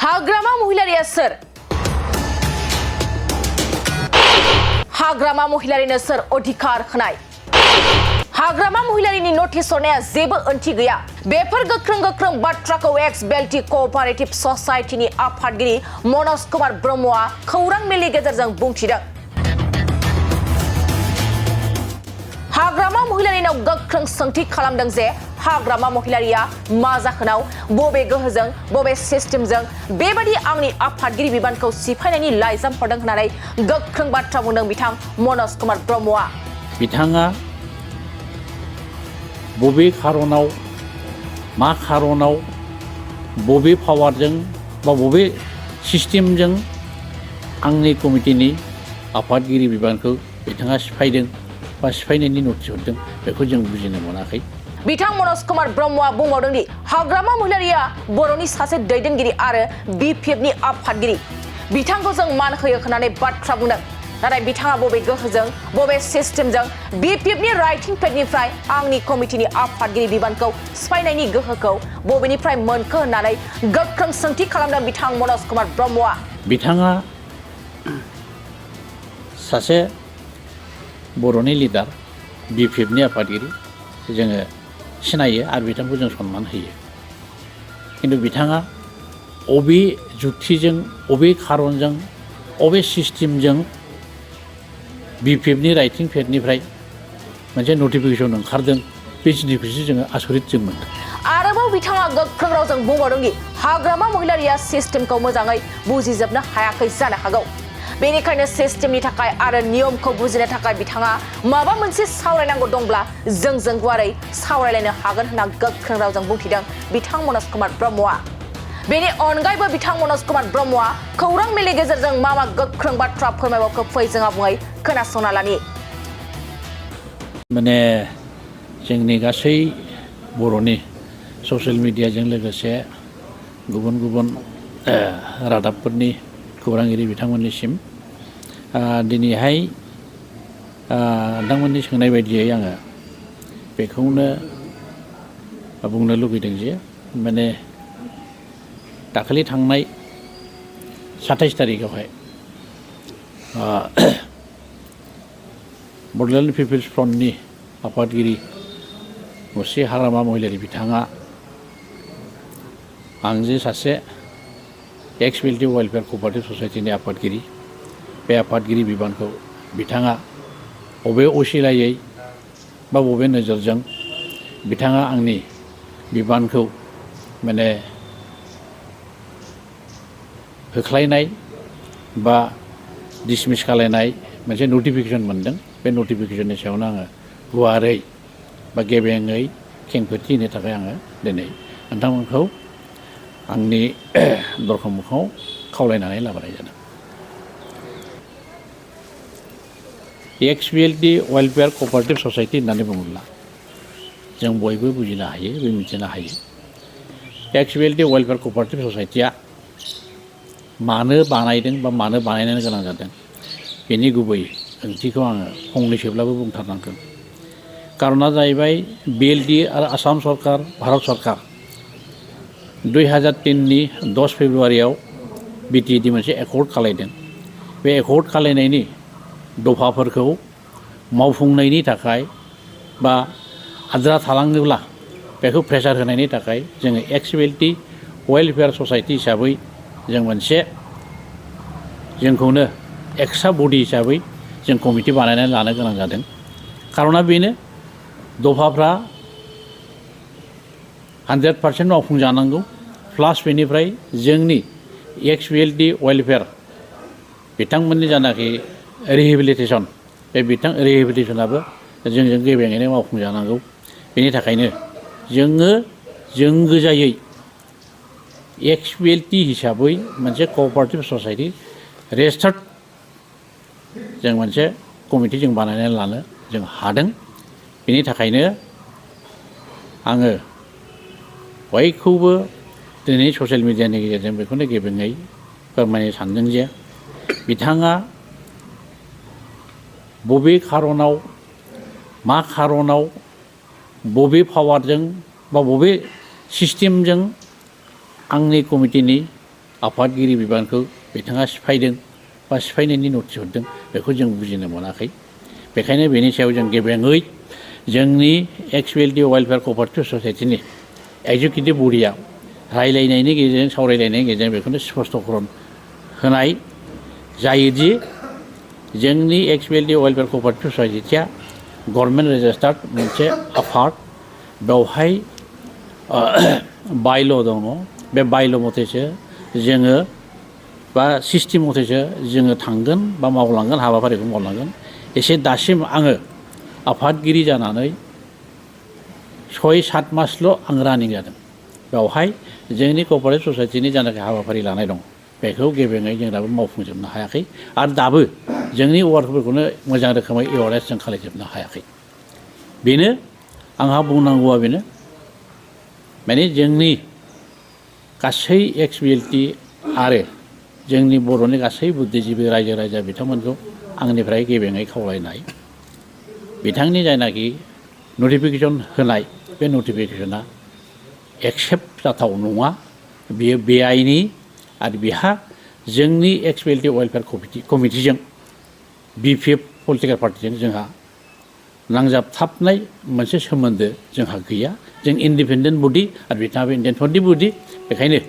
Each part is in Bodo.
हाग्रामा महिलारिया सोर? हाग्रामा महिलारिनो सोर अधिकार होनाय? हाग्रामा महिलारिनि नोटिस हरनाया जेबो ओंथि गैया। बेफोर गोख्रों बाथ्राखौ एक्स बेल्टी कोअपारेटिव ससाइटिनि आफादगिरि मनज कुमार ब्रह्मआ खौरां मेलनि गेजेरजों बुंथिदों। हाग्रामा महिलारिनाव गोख्रों सोंथि खालामदों जे हाग्रामा महिलारिया मा जाहोनाव बबे गोहोजों बबे सिस्टेमजों बेबादि आंनि आफादगिरि बिबानखौ सिफायनायनि लाइजाम हरदों होननानै गोख्रों बाथ्रा बुंदों बिथां मनज कुमार ब्रह्मआ। बिथाङा बबे खारनाव मा खारनाव बबे पावारजों बा बबे सिस्टेमजों आंनि कमिटिनि आफादगिरि बिबानखौ बिथाङा सिफायदों बा सिफायनायनि नोटिस हरदों बेखौ जों बुजिनो मोनाखै। बिथां मनज कुमार ब्रह्मआ बुंबावदों दि हाग्रामा महिलारिया बर'नि सासे दैदेनगिरि आरो बिपिएफनि आफादगिरि। बिथांखौ जों मान होयो होननानै बाथ्रा बुंदों। नाथाय बिथाङा बबे गोहोजों बबे सिस्टेमजों बिपिएफनि राइटिं पेडनिफ्राय आंनि कमिटिनि आफादगिरि बिबानखौ सिफायनायनि गोहोखौ बबेनिफ्राय मोनखो होननानै गोख्रों सोंथि खालामदों बिथां मनज कुमार ब्रह्मआ। बिथाङा सासे बर'नि लिडार बिपिएफनि आफादगिरि जोङो सिनायो आरो बिथांखौ जों सनमान होयो। खिन्थु बिथाङा अबे जुक्तिजों अबे खारनजों अबे सिस्टेमजों बिपिएफनि राइटिं पेडनिफ्राय मोनसे नटिफिकेसन ओंखारदों बे जिनिसखौसो जोङो आसरित जों मोनदों। आरोबाव बिथाङा गोख्रों रावजों बुंबावदों दि हाग्रामा महिलारिया सिस्टेमखौ मोजाङै बुजिजोबनो हायाखै जानो हागौ। बेनिखायनो सिस्टेमनि थाखाय आरो नियमखौ बुजिनो थाखाय बिथाङा माबा मोनसे सावरायनांगौ दंब्ला जोंजों गुवारै सावरायलायनो हागोन होनना गोख्रों रावजों बुंथिदों बिथां मनज कुमार ब्रह्मआ। बेनि अनगायैबो बिथां मनज कुमार ब्रह्मआ खौरां मेलनि गेजेरजों मा गोख्रों बाथ्रा फोरमायबावखो फै जों आबुङै खोनासंना लानि। माने जोंनि गासै बर'नि ससियेल मिडियाजों लोगोसे गुबुन गुबुन रादाबफोरनि खौरांगिरि बिथांमोननिसिम दिनैहाय नोंथांमोननि सोंनाय बायदियै आङो बेखौनो बुंनो लुगैदों जे माने दाखालि थांनाय 27 तारिखआवहाय बड'लेण्ड पिपल्स फ्रन्टनि आफादगिरि मुस्रि हाग्रामा महिलारि बिथाङा आं जे सासे एक्स बेल्टी वेलफेयार क'अपारेटिव ससाइटिनि आफादगिरि बे आफादगिरि बिबानखौ बिथाङा बबे असिलायै बा बबे नोजोरजों बिथाङा आंनि बिबानखौ माने होख्लायनाय बा डिसमिस खालायनाय मोनसे नटिफिकेसन मोनदों। बे नटिफिकेसननि सायावनो आङो गुवारै बा गेबेङै खेंफोरथि होनो थाखाय आङो दिनै नोंथांमोनखौ आंनि दरखं मोखाङाव खावलायनानै लाबोनाय जादों। एक्स बेल्टी वेलफेयार क'अपारेटिव ससाइटि होननानै बुङोब्ला जों बयबो बुजिनो हायो बे मिथिनो हायो। एक्स बेल्टी वेलफेयार क'अपारेटिव ससाइटिया मानो बानायदों बा मानो बानायनो गोनां जादों बेनि गुबै ओंथिखौ आङो फंनैसोब्लाबो बुंथारनांगोन। कारना जाहैबाय बिएलडि आरो आसाम सरकार भारत सरकार 2003नि 10 फेब्रुवारियाव बिटिएडि मोनसे एकर्ड खालायदों। बे एकर्ड खालायनायनि दफाफोरखौ मावफुंनायनि थाखाय बा आद्रा थालाङोब्ला बेखौ प्रेसार होनायनि थाखाय जोङो एक्स बेल्टी वेलफेयार ससाइटि हिसाबै जों मोनसे जोंखौनो एक्सट्रा बडि हिसाबै जों कमिटि बानायनानै लानो गोनां जादों। खारना बेनो दफाफ्रा 100% मावफुंजानांगौ प्लास बेनिफ्राय जोंनि एक्स बेल्टी वेलफेयार बिथांमोननि जानाखि रिहेबिलिटेसन बे रिहेबिलिटेसनाबो जोंजों गेबेङैनो मावफुंजानांगौ। बेनि थाखायनो जों गोजायै एक्स बेल्टी हिसाबै मोनसे क'अपारेटिव ससाइटि रेजिस्टार्ड जों मोनसे कमिटि जों बानायनानै लानो जों हादों। बेनि थाखायनो आङो बयखौबो दिनै ससियेल मिडियानि गेजेरजों बेखौनो गेबेङै फोरमायनो सानदों जे बिथाङा बबे खारनाव मा खारनाव बबे पावारजों बा बबे सिस्टेमजों आंनि कमिटिनि आफादगिरि बिबानखौ बिथाङा सिफायदों बा सिफायनायनि नटिस हरदों बेखौ जों बुजिनो मोनाखै। बेखायनो बेनि सायाव जों गेबेङै जोंनि XBLD वेलफेयार कपारेटिभ ससाइटिनि एगजिकिउटिभ बडिया रायलायनायनि गेजेरजों सावरायलायनायनि गेजेरजों बेखौनो स्पष्ट'करन होनाय जायोदि जोंनि XBLD वेलफेयार कपारेटिभ ससाइटिया गभर्नमेन्ट रेजिस्टार्ड मोनसे आफाद, बेवहाय बायल' दङ। बे बायल' मथेसो जोङो बा सिस्टेम मथेसो जोङो थांगोन बा मावलांगोन, हाबाफारिखौ मावलांगोन। एसे दासिम आङो आफादगिरि जानानै 6-7 मासल' आं रानिं जादों। बेवहाय जोंनि कपारेटिभ ससाइटिनि जानाखि हाबाफारि लानाय दं बेखौ गेबेङै जों दाबो मावफुंजोबनो हायाखै आरो दाबो जोंनि वार्कफोरखौनो मोजां रोखोमै एवारनेस जों खालामजोबनो हायाखै। बेनो आंहा बुंनांगौआ बेनो, माने जोंनि गासै XBLD आरो जोंनि बर'नि गासै बुद्धिजिबि रायजो राजा बिथांमोनखौ आंनिफ्राय गेबेङै खावलायनाय, बिथांनि जायनाखि नटिफिकेसन होनाय बे नटिफिकेसना एक्सेप्ट जाथाव नङा। बियो बेआइनि आरो बिहा जोंनि XBLD वेलफेयार कमिटिजों BPF पलिटिकेल पार्टिजों जोंहा नांजाबथाबनाय मोनसे सोमोन्दो जोंहा गैया। जों इन्डिपेन्डेन्ट बडि आरो बिथाङाबो इन्डिपेन्डेन्ट बडि, बेखायनो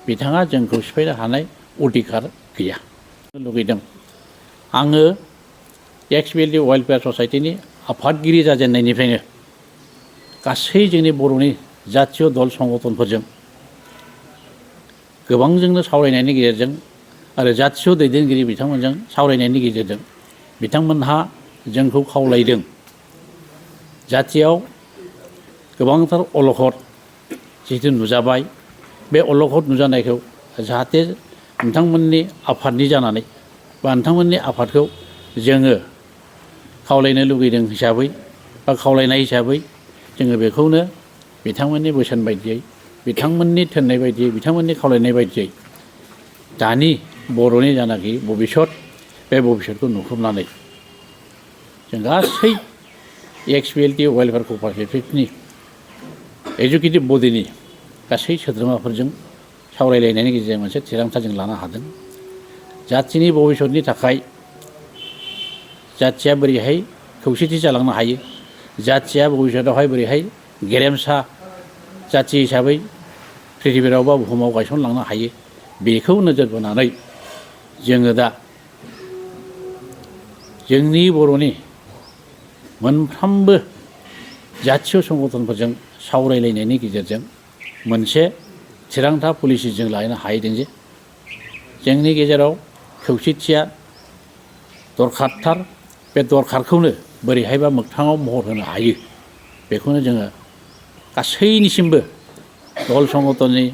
बिथाङा जोंखौ सिफायनो हानाय अधिकार गैया। लुगैदों आङो XBLD वेलफेयार ससाइटिनि आफादगिरि जाजेननायनिफ्रायनो गासै जोंनि बर'नि जातीय दल संगठनफोरजों गोबांजोंनो सावरायनायनि गेजेरजों आरो जातीय दैदेनगिरि बिथांमोनजों सावरायनायनि गेजेरजों बिथांमोनहा जोंखौ खावलायदों जातियाव गोबांथार अलखद जिहेतु नुजाबाय, बे अलखद नुजानायखौ जाहाथे नोंथांमोननि आफादनि जानानै बा नोंथांमोननि आफादखौ जोङो खावलायनो लुगैदों हिसाबै बा खावलायनाय हिसाबै जोङो बेखौनो बिथांमोननि बोसोन बायदियै, बिथांमोननि थिननाय बायदियै, बिथांमोननि खावलायनाय बायदियै दानि बर'नि जानाखि भबिसत, बे भबिसतखौ नुहुरनानै जों गासै XBLD वेलफेयार कपारेटिभनि एगजिकिउटिभ बडिनि गासै सोद्रोमाफोरजों सावरायलायनायनि गेजेरजों मोनसे थिरांथा जों लानो हादों। जातिनि भबिसतनि थाखाय जातिया बोरैहाय खौसेथि जालांनो हायो, जातिया भबिसतआवहाय बोरैहाय गेरेमसा जाति हिसाबै पृथिबिराव बा बुहुमाव गायसनलांनो हायो, बेखौ नोजोर बोनानै जोङो दा जोंनि बर'नि मोनफ्रोमबो जातीय संगठनफोरजों सावरायलायनायनि गेजेरजों मोनसे थिरांथा पलिसि जों लानो हाहैदों जे जोंनि गेजेराव खौसेथिया दरखारथार। बे दरखारखौनो बोरैहायबा मोगथाङाव महर होनो हायो बेखौनो जोङो गासैनिसिमबो दल संगठननि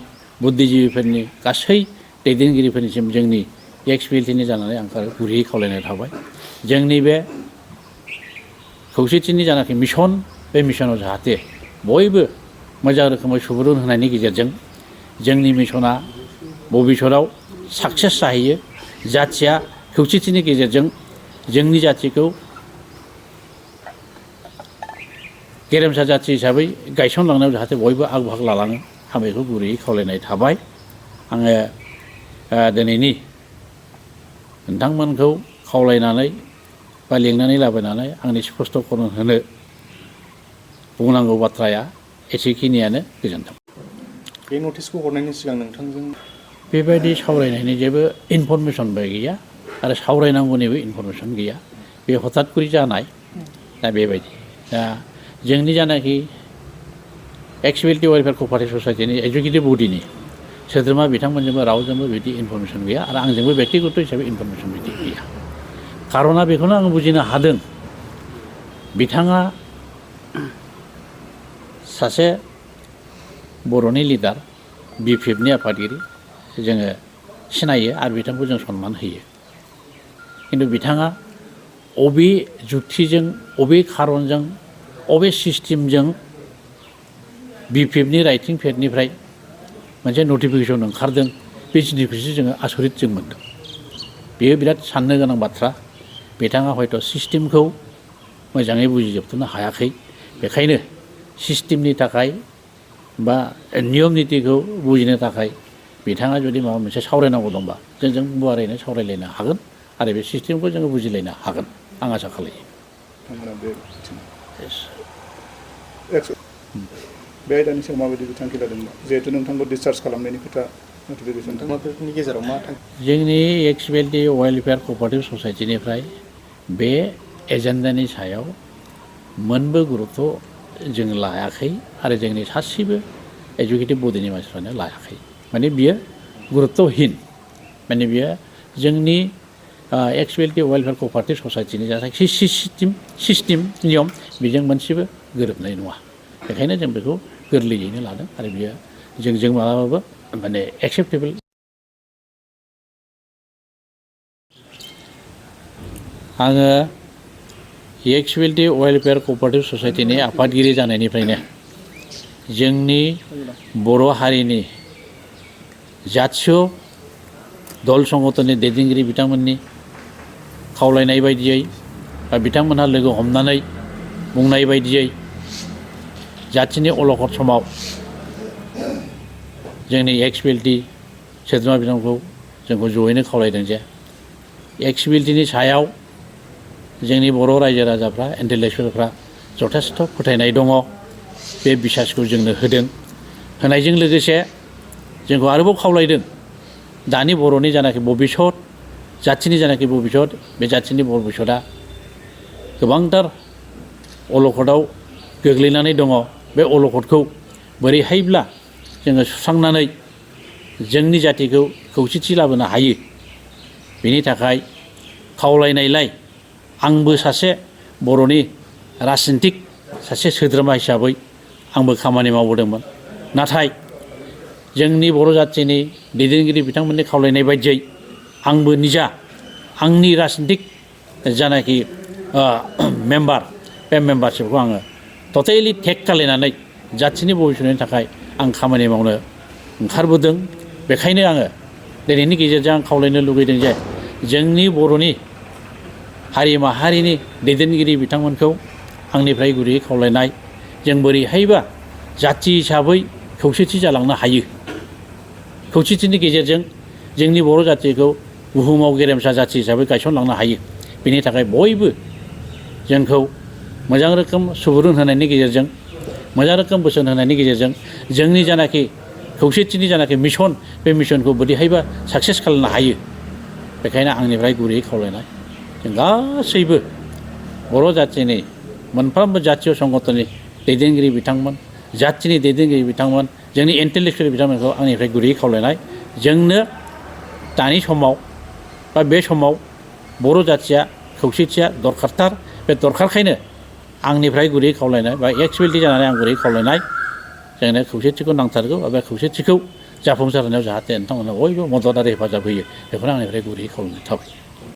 बुद्धिजिबिफोरनि गासै दैदेनगिरिफोरनिसिम जोंनि XBLDनि जानानै आंखौ गुरैयै खावलायनाय थाबाय। जोंनि बे खौसेथिनि जानाखि मिशन, बे मिशनाव जाहाथे बयबो मोजां रोखोमै सुबुरुन होनायनि गेजेरजों जोंनि मिशना भबिसतआव साक्सेस जाहैयो। जाथिया खौसेथिनि गेजेरजों जोंनि जातिखौ गेरेमसा जाति हिसाबै गायसनलांनायाव जाहाथे बयबो आग बाहागो लालाङो, आं बेखौ गुरैयै खावलायनाय थाबाय। आङो दिनैनि नोंथांमोनखौ खावलायनानै बा लिंनानै लाबोनानै आंनि स्पष्ट'करन होनो बुंनांगौ बाथ्राया एसेखिनियानो। गोजोन्थों। बे नटिसखौ हरनायनि सिगां नोंथांजों बेबायदि सावरायनायनि जेबो इनफरमेसनबो गैया आरो सावरायनांगौनिबो इनफरमेसन गैया। बे हथातखरि जानाय। दा बेबायदि दा जोंनि जानाखि XBLD वेलफेयार कपारेटिभ ससाइटिनि एगजिकिउटिभ बडिनि सोद्रोमा बिथांमोनजोंबो रावजोंबो बिदि इनफरमेसन गैया आरो आंजोंबो बेक्तिगत हिसाबै इनफरमेसन बिदि गैया। खार'ना बेखौनो आं बुजिनो हादों, बिथाङा सासे बर'नि लिडार, BPFनि आफादगिरि, जोङो सिनायो आरो बिथांखौ जों सनमान होयो। खिन्थु बिथाङा अबे जुक्तिजों, अबे खारनजों, अबे सिस्टेमजों BPFनि राइटिं पेडनिफ्राय मोनसे नटिफिकेसन ओंखारदों, बे जिनिसखौसो जोङो आसरित जों मोनदों। बेयो बिराद साननो गोनां बाथ्रा। बिथाङा हयथ' सिस्टेमखौ मोजाङै बुजिजोबथ'नो हायाखै। बेखायनो सिस्टेमनि थाखाय बा नियम नितिखौ बुजिनो थाखाय बिथाङा जुदि माबा मोनसे सावरायनांगौ दंबा जोंजों गुवारैनो सावरायलायनो हागोन आरो बे सिस्टेमखौ जोङो बुजिलायनो हागोन आं आसा खालायो। नोंथांमोना बे बे आयदानि सायाव माबायदि बिथांखि लादोंमोन जिहेतु नोंथांखौ डिसचार्ज खालामनायनि खोथा नटिफिकेसन नोंथांमोननि गेजेराव मा थांखि? जोंनि एक्सबिएलटि वेलफेयार कपारेटिभ ससाइटिनिफ्राय बे एजेन्डानि सायाव मोनबो गुरुत्व जों लायाखै आरो जोंनि सासेबो एजुकेटिभ बडिनि मानसिफ्रानो लायाखै। माने बियो गुरुत्वहीन, माने बियो जोंनि एक्सबिएलटि वेलफेयार कपारेटिभ ससाइटिनि जाथाय सिस्टेम नियम बेजों मोनसेबो गोरोबनाय नङा। बेखायनो जों बेखौ गोरलैयैनो लादों आरो बियो जों मालाबाबो माने एक्सेप्टेबोल। आङो एक्सबिएलटि वेलफेयार कपारेटिभ ससाइटिनि आफादगिरि जानायनिफ्रायनो जोंनि बर' हारिनि जाथिय दल संगठननि दैदेनगिरि बिथांमोननि खावलायनाय बायदियै बा बिथांमोनहा लोगो हमनानै बुंनाय बायदियै जाथिनि अलखद समाव जोंनि एक्सबिएलटि सोद्रोमा बिथांमोनखौ जोंखौ जयैनो खावलायदों जे एक्सबिएलटिनि सायाव जोंनि बर' रायजो राजाफ्रा इन्टेलेक्सुवेलफ्रा जथेस्थ' फोथायनाय दङ। बे बिसासखौ जोंनो होदों। होनायजों लोगोसे जोंखौ आरोबाव खावलायदों दानि बर'नि जानाखि भबिसत, जाथिनि जानाखि भबिसत, बे जाथिनि भबिसतआ गोबांथार अलखदाव गोग्लैनानै दङ। बे अलखदखौ बोरैहायब्ला जोङो सुस्रांनानै जोंनि जाथिखौ खौसेथि लाबोनो हायो, बेनि थाखाय खावलायनायलाय आंबो सासे बर'नि राजनितिक सासे सोद्रोमा हिसाबै आंबो खामानि मावबोदोंमोन। नाथाय जोंनि बर' जाथिनि दैदेनगिरि बिथांमोननि खावलायनाय बायदियै आंबो निजा आंनि राजनितिक जानाखि मेम्बार, बे मेम्बारशिपखौ आङो टटेलि टेक खालायनानै जाथिनि भबिसतनि थाखाय आं खामानि मावनो ओंखारबोदों। बेखायनो आङो दिनैनि गेजेरजों आं खावलायनो लुगैदों जे जोंनि बर'नि हारि माहारिनि दैदेनगिरि बिथांमोनखौ आंनिफ्राय गुरैयै खावलायनाय, जों बोरैहायबा जाथि हिसाबै खौसेथि जालांनो हायो, खौसेथिनि गेजेरजों जोंनि बर' जाथिखौ बुहुमाव गेरेमसा जाथि हिसाबै गायसनलांनो हायो। बेनि थाखाय बयबो जोंखौ मोजां रोखोम सुबुरुन होनायनि गेजेरजों, मोजां रोखोम बोसोन होनायनि गेजेरजों जोंनि जानाखि खौसेथिनि जानाखि मिशन, बे मिशनखौ बोरैहायबा साक्सेस खालामनो हायो। बेखायनो आंनिफ्राय गुरैयै खावलायनाय जों गासैबो बर' जाथिनि मोनफ्रोमबो जातीय संगठननि दैदेनगिरि बिथांमोन, जाथिनि दैदेनगिरि बिथांमोन, जोंनि इन्टेलेक्सुवेल बिथांमोनखौ आंनिफ्राय गुरैयै खावलायनाय, जोंनो दानि समाव बा बे समाव बर' जाथिया खौसेथिया दरखारथार। बे दरखारखायनो आंनिफ्राय गुरैयै खावलायनाय बा एक्सबिएलटि जानानै आं गुरैयै खावलायनाय, जोंनो खौसेथिखौ नांथारगौ। बे खौसेथिखौ जाफुंसार होनायाव जाहाथे नोंथांमोना बयबो मदद आरो हेफाजाब होयो, बेखौनो आंनिफ्राय गुरैयै खावलायनाय थाबाय।